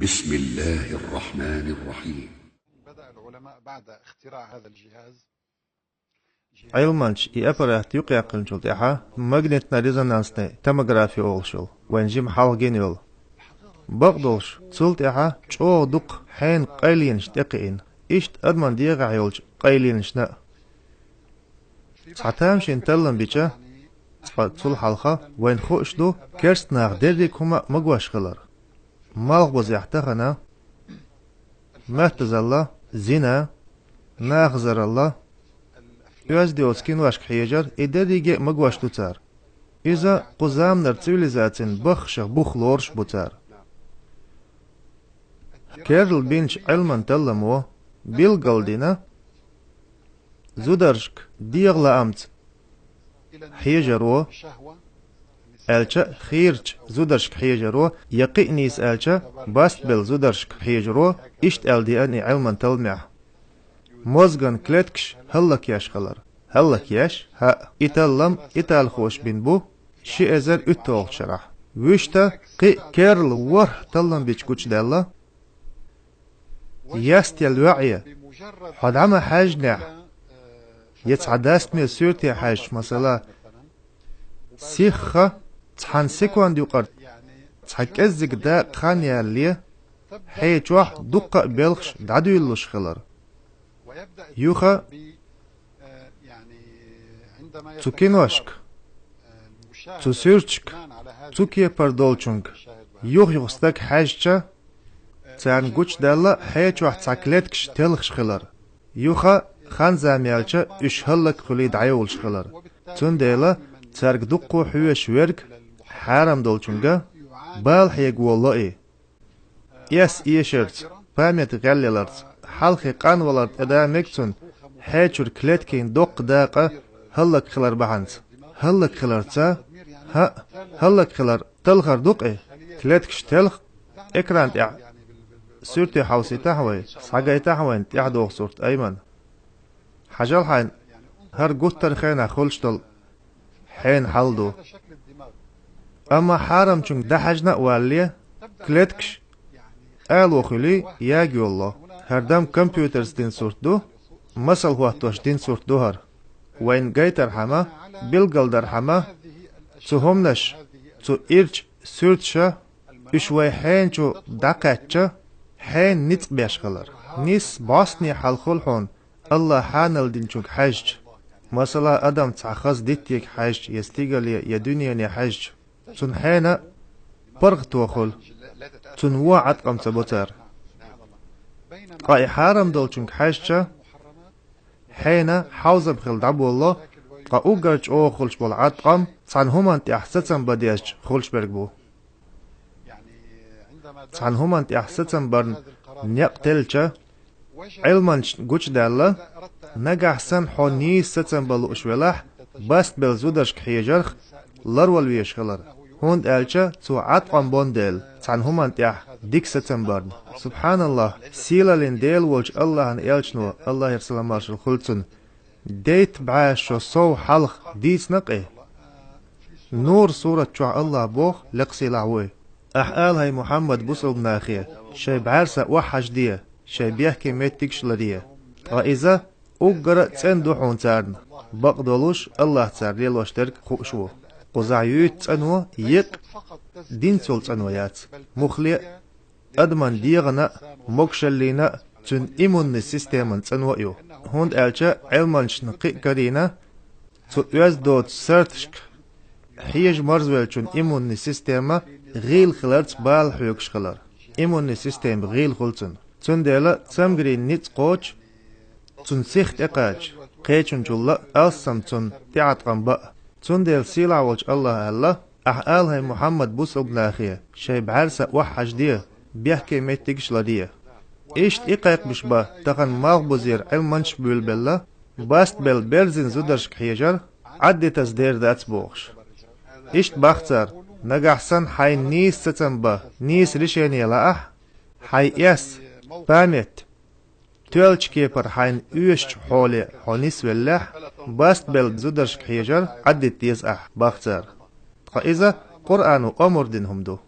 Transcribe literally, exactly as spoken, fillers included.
بسم الله الرحمن الرحيم. بدأ العلماء بعد اختراع هذا الجهاز Ӏилманча и аппарат юкъяьккхинчул тӀаьхьа магнитно-резонансный томография олуш йолу, вайн жима хьалха гина йолу. Бакъдолуш, цул тӀаьхьа чӀогӀа дукха хьенан къайленаш тӀекхиъна, иштта адаман дегӀахь йолчу къайленашна а. Цхьа тамашийна таллам бича, цкъа цул хьалха вайна хууш ду керста наха дерриг хӀума а магош хилар. Малхбузехь тахана, маттазалла, зина, нахазаралла, оьзда йоцу киношка хьежар, и дерриге а магош ду цара. Иза кху заманара цивилизацин баххашах бух лоруш бу цара. Керла бинчу Ӏилман талламо билгалдина, зударшка дегӀан лаамца хьежаро, аьлча, хийрачу зударшка хьежаро, я кхин нийса аьлча, бастабелла зударшка хьежаро, иштта аьлла деана и Ӏилман талламехь. Мозган клеткаш хӀаллакъеш хилар. ХӀаллакъеш, хӀаъ, и таллам италхоша бина бу ши эзар уьтталгӀачу шарахь. Вуьшта кхин а керла ворхӀ таллам бича гучудаьлла, ястел йоӀе, хьо дӀа ма хьаьжнехь, я цхьа дастаме суьрте хьаьжча, масала, сихха цхьана секунд юкъара цхьа кӀеззиг дакъа хан ялале, хье чохь дуккха а белхаш дӀадуьйлалуш хилар. Юха цу киношка, цу суьрташка, цу кепара долчуьнга юха-юха стаг хьаьжча, царна гучудаьлла хье чохь цхьа клеткаш телхаш хилар. Юха хан-зама яьлча уьш хӀаллакьхуьлий дӀайолуш хилар. Цундела цаьрга дуккха хьоьжуш верг хьарам долчуьнга бала хьега волало и. Эс эшарца, память гӀелъяларца, хьалхе къанвалар тӀеда мега цунна, хье чуьра клеткийн доккха дакъа хӀаллакьхилар бахьанца. ХӀаллакьхиларца, хӀаъ, хӀаллакьхилар талхар ду-кх и, клеткаш телха, экран тӀехь суьрте хьовсийтахьа вай, схьагайтахьа вайна тӀаьхьадогӀу сурт Айман. Хьажал хьайна, хӀара гуттар а хенахь хуьлуш долу хьенан хьал ду. Амма хьарамчуьнга дӀахьаьжна а валале, клеткаш ало хуьлий, ягайолало. ХӀара дам компьютерца дина сурт ду, масал хӀоттош дина сурт ду хӀара. Вайна гайтархьама, билгалдархьама, цу хӀуманаш, цу ирча суьрташа, уьш вай хьенан чу дӀакхаьчча, хьенан ницкъ беш хилар. Нийсса бӀостанехьа хьал хуьлу хьуна, АллахӀа хьанал динчуьнга хьаьжча. Масала, адам цхьа хаза диттега хьаьжча, я стигале, я дуьнене хьаьжча, цунна хьенан паргӀато хуьлу, цунна вон Ӏаткъам ца бо цара. Ткъа и хьарам долчуьнга хьаьжча, хьенан хьовзам хила дӀаболало, ткъа уггар чӀогӀа хуьлуш болу Ӏаткъам цхьана хӀуманна тӀехь сацам бан дезча хуьлуш берг бу. Цхьана хӀуманна тӀехь сацам барна некъ теллича, Ӏилманчна гучудаьлла, нагахь санна хьо нийса сацам бан лууш велахь, бастабелла зударшка хьежарх ларвала везаш хилар, хӀунда аьлча цо Ӏаткъам бо дела цхьана хӀуманна тӀехь дика сацам барна. СубхьаналлахӀ, сийлаллин Дела волчу АллахӀан элчано, АллахӀера салам-маршалла хуьлда цунна, дейтта бӀе шо сов хьалха дийцина-кх и. Нур сурат чохь АллахӀа боху, лекха сийлахь ву и: «Ахьа ала, хӀай Мухьаммад, бусалба нахе, шайн бӀаьрса охьахьажде, шайн бехке меттигаш ларъе». Ткъа иза уггар а цӀена ду хьуна царна, бакъдолуш АллахӀа цара лелош дерг хууш ву. Кхузахь юьйцу цӀано еккъа динца йолу цӀано яц, муххале а адаман дегӀана а, могушаллина а, цуьнан иммунный системан цӀано а ю. ХӀунда аьлча Ӏилманчна кхин а карийна, цу оьзда доцу сарташка хьежа марзвеллачун иммунный система гӀийла хиларца бала хьоьгуш хилар. Иммунный система гӀийла хуьлу цуьнан. Цундела цамгарийн ницкъ кхочу, цуьнан сиха тӀекхача, кхечуьнчул а алссам цунна тӀеӀаткъам бан а. Цундела сийлахь волчу АллахӀа аьлла: «Ахьа ала, хӀай Мухьаммад, бусалба нахе, шайн бӀаьрса охьахьажде, бехке меттигаш ларъе». Иштта и кхайкхамаш бан тахана малхбузера Ӏилманчаш а буьйлабелла, бастабелла берзина зударшка хьежар Ӏаддитаза дер дац бохуш. Иштта боху цара: нагахь санна хьайна нийса сацам бан, нийса решение лаахь, хьайн эс, память, тоьллачу кепара хьайна оьшучу хьоле хьо нисвеллехь, бастабелла зударшка хьежар Ӏаддита деза ахь, боху цара. Ткъа иза Къуръано омра дина хӀума ду.